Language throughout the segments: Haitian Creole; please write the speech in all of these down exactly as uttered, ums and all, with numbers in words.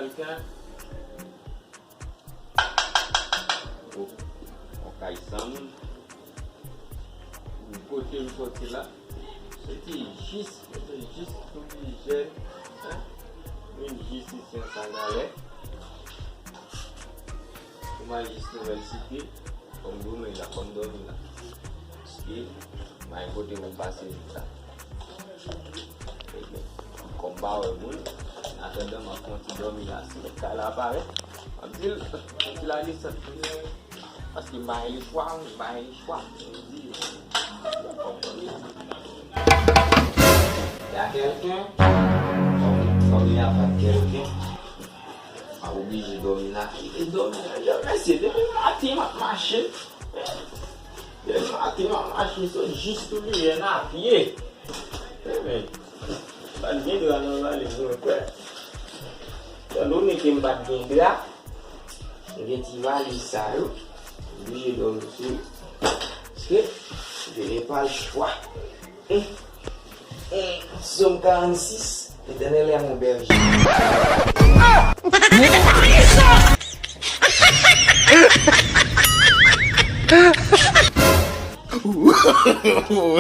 Kèlken. Yon kay san moun. Kote m soti la, se te jis, se te jis tou pli jèn, hein? Vin jis isi an Sagalè. Pou m al jis Nouvèl Site, fò m dòmi la, fò m dòmi la. Paske, m pa gen kote pou m pase jouk la. Kòm m pa wè moun, an atandan m ap fè yon ti dòmi la, si mèt kay la parèt, m ap di l, yon ti ladesant. Paske m pa gen lechwa, m pa gen lechwa. Y a quelqu'un? Fò m, fò m y a pas quelqu'un. M ap oblije dòmi la. E dòmi la, yo, mesye, depi maten m ap mache. Depi maten m ap mache, sot jis tou li, a pye. Ebyen, pa t gen dra nan valiz mwen, frè. Tande w, nèg, m pa t gen dra. M gen ti valiz sa yo. M oblije dòmi sou li. Paske je n'ai pas le choix. Hum. Hum. Psaume quarante-six. L'Éternel est mon berger.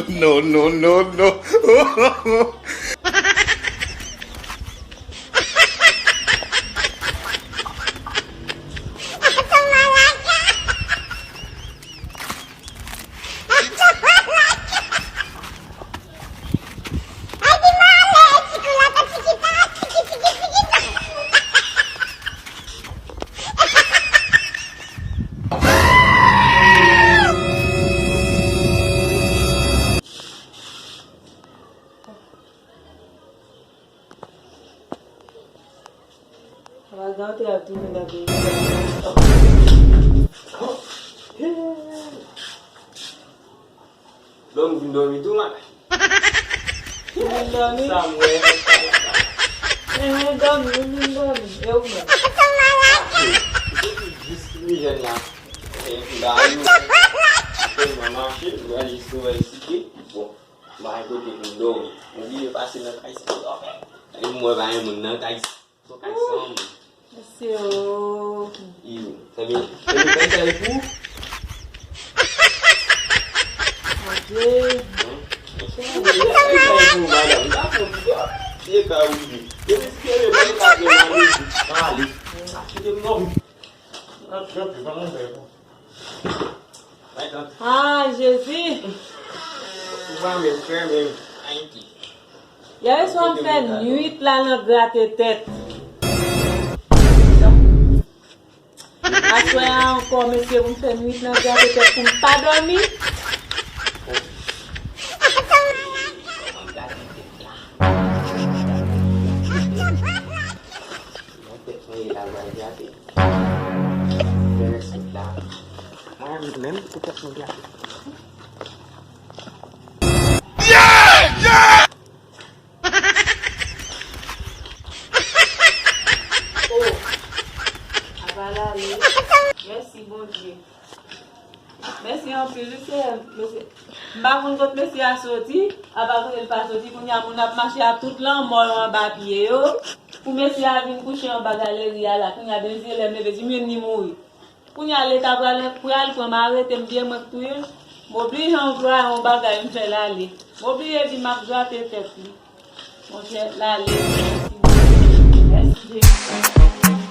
No, no, no, no. Sa va gate ap tounen nan peyi sa. Dòmi, vin dòmi tou, man. Ou vin dòmi? Sa m wè. Enhen, dòmi, ou vin dòmi. E ou menm? Jis li jèn la. E pi ba yo. Apre mwen mache, mwen jis Nouvèl Site. Bon. M pa gen kote pou m dòmi. M oblije pase nan kay sa dòmi. E m wè pa gen moun nan kay sa. Son kay san moun. Mesye o. Iyo. Sa vle, sa vle kay sa e pou? Adye. Hum? Kay sa e pou, madanm. M ta fè yon ti dòmi. Se ka ou ye. Depi si se mwen, m pa gen manje. Pa ale. Kite m dòmi. Ah, Jezi! Yè swa m fè nwit la nan grate tèt. Aswè a ankò, mesye, pou m fè nwit nan grate tèt pou m pa dòmi. Nan tèt mwen ye la, mwen gade. Fè rès la. Mwen menm, pou tèt mwen gade. Oh, apa l ale. Mèsi, Bondye. Mèsi anpil, wi, Seyè. Mesye, m pa konn kot mesye a soti, apa kote l pa soti, kounye a moun ap mache a tout lanmò yo anba pye yo. Pou mesye a vin kouche anba galeri a la, kounye a byen vye lè m leve, di m youn ni mouri. Kounye a Leta pral, pral pran m, arete m, byen mwen k touye l. M oblije anplwaye yon bagay, m fè l ale. M oblije di m ap grate tèt li. Monchè, l ale. Mèsi, Jezi.